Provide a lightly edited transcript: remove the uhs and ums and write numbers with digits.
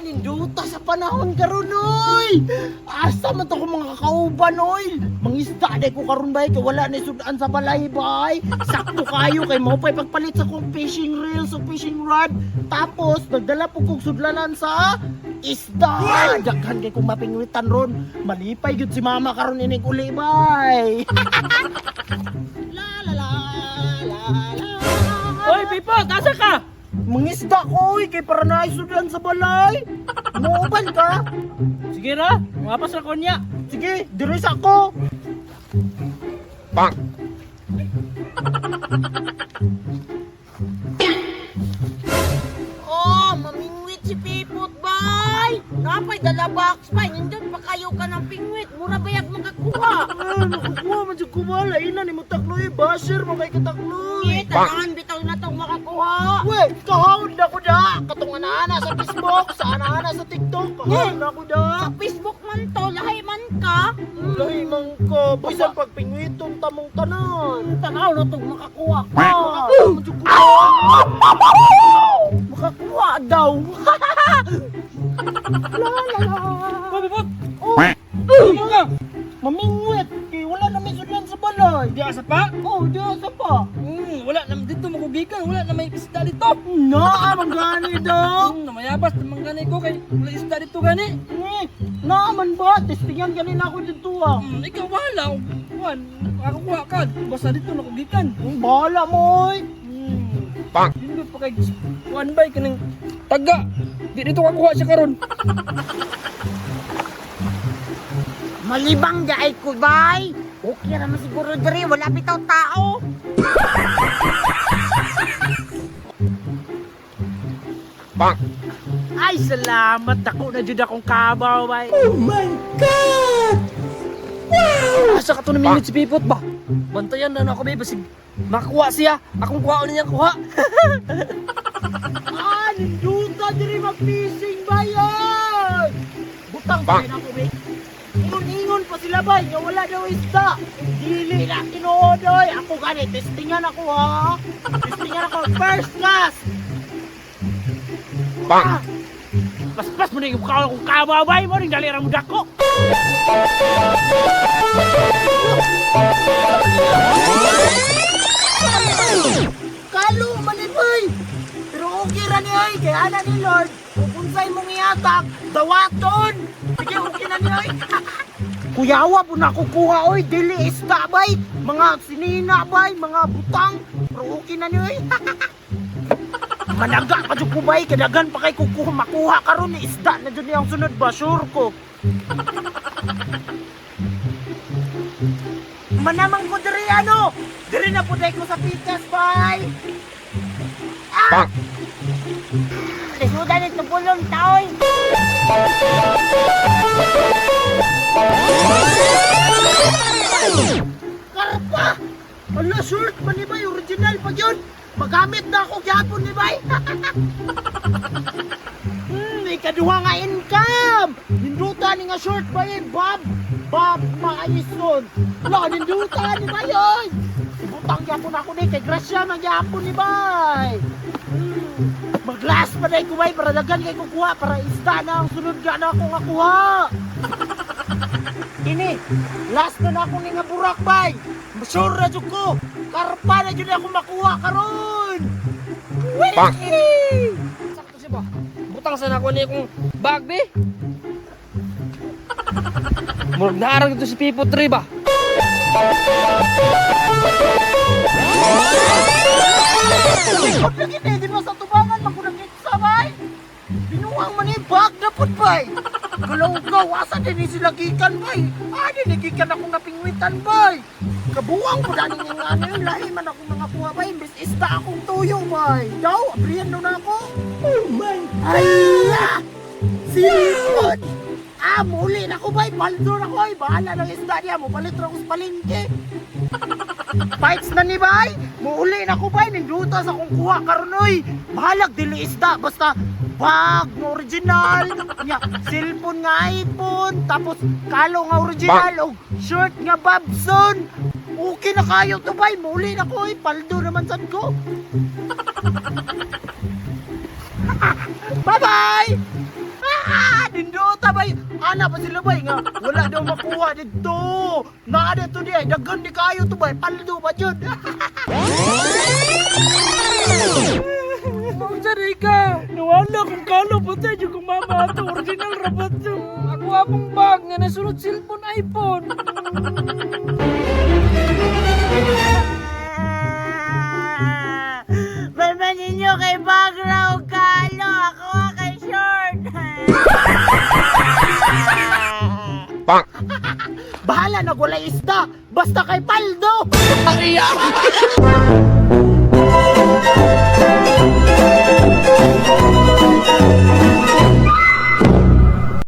Ninduta sa panahon karon oy. Asa man to ko mga kauban oy. Mangisda day ko karon bay kay wala na sudan sa balay bay. Sakto kayo kay mao pay pagpalit sa kong fishing reels o fishing rod. Tapos nagdala po kog sudlanan sa isda. Daghan kay kong mapingwitan ron. Malipay gyud si mama karon inig uli bay. La la la la la. Oy, Pipot, asa ka? Mangisda ko oy kay para naisudan sa balay. Muuban ka? Sige ra, mapas ra ko niya. Sige, diri sa ako. Bang! Oh, mamingwit si Pipot, bay! Napay dala box, bay. Nindot pa kayo ka ng pingwit. Mura bayag makakuha. Ah, nakukuha man jud kumala ina ni mo takloy, basher man kay katakloy. Eh, tanan bitaw na tong makakuha. We, kahawon na ko da. Katong ana-ana sa Facebook, sa ana-ana sa TikTok, kahawon na ko da. Sa Facebook man to, lahi man ka. Lahi man ka, bisan pagpingwiton tamong tanan. Tanaw na tong makakuha ka. Makakuha man jud ko. Makakuha daw. La la la. Oy, Pipot, Oh, ano ka? mamingwit. Kay wala na may sudlan sa balay. Di asa pa? Oh, di asa pa. Wala na dito makugikan, wala na may isda dito. Naa, man gani daw. Namayabas na manggani ko kay wala isda dito gani. Eh, naa man ba? Testingan ganin ako dito ah. Ikaw bahala. Kuan, makakuha ka. Basta dito nakugikan. Bahala mo oy. Bang! Dito pa kay kuan bay kanang taga. Di dito kakuha siya karon. Malibang gaay ko, bay. Okay ra man siguro diri, wala bitaw tao. Bang! Ay, salamat. Dako na jud akong kabaw, bay. Oh my God! Wow! Asa ka to namingwit si Pipot ba? Bantayan na ako, babe. Basig makuha siya. Akong kuha niya kuha. Ah, ninduta diri mag-fishing, bayan! Butang pa Bang! rin ako, bay. Ingon-ingon pa sila, bay. Nga wala daw isda. Dili na tinuod, oy. Ako gani, testingan ako, ha? Testingan ako. First class! Bang! Paspas mo na yung mukha akong kabaw, bay. Mo rin dali ra mo dako. Kalo man ni bay. Pero okay ra ni ay, kay ana ni Lord, kung unsay mong ihatag, dawaton. Sige, okay na ni ay. Kuyawa po na kukuha oy, dili isda bay, mga sinina bay, mga butang, pero okay na ni oy. Managa pa jud ko bay, kadagan pa kay kukuha makuha karon ni isda na jud niyang sunod ba, sure ko. Manamang ko diri ano, diri na po ko sa pikas bay. Bang! Lisudan ni pulong taoy. Karpa! Ala, shirt man ni bay, original pa yun. Magamit na ako gyapon ni bay. Ikaduha nga income. Ninduta ni nga shirt bay, Bob. Bob Maison. Ala, ninduta ni bay oy. Ibutang gyapon ako ni kay Gracia man gyapon ni bay. Maglas pa day ko bay para daghan kay kukuha para isda na ang sunod ga na ako nga kuha. Kini, last na na akong nga burak bay. Sure na jud ko. Karpa na jud ako makuha karon. Bang! Wee! Sakto siya ba? Butang sana ako niya kung bag, be. Murag naarang dito si Pipot rin ba? Ikot lagi na, di ba sa tubangan makunang sa bay? Binuang man ni bag na pud bay. Galaw-gaw, asa din ni sila gikan bay? Ah, din ni gikan akong napingwitan bay. Kabuang ko dani nga ano yun, lahi man akong mga kuha bay, imbes isda akong tuyo bay. Daw, abrihan na ako. Oh my Ay! Ah! Silipon! Ah, muli na ko bay, paldo na ko ay, bahala ng isda niya, mupalit ra ko sa palengke. Fights na ni bay! Muuli na ko bay, ninduta sa akong kuha karon oy. Bahalag dili isda basta bag nga original, nya cellphone nga iPhone, tapos kalo nga original og shirt nga Babson. Okay na kayo to bay, muuli na ko oy, paldo naman sad ko. Bye-bye! kwarta bay. Ana pa sila bay nga wala daw makuha didto. Naa dito di ay daghan di kayo to bay. Paldo ba jud? Unsa di ka? Nawala kong kalo patay jud kong mama ato original ra ba to? Ako akong bag nga nasunod cellphone iPhone. Mama ninyo kay bagra o kalo. Ako ah, kay short. Bonk. Bahala na walay isda basta kay paldo.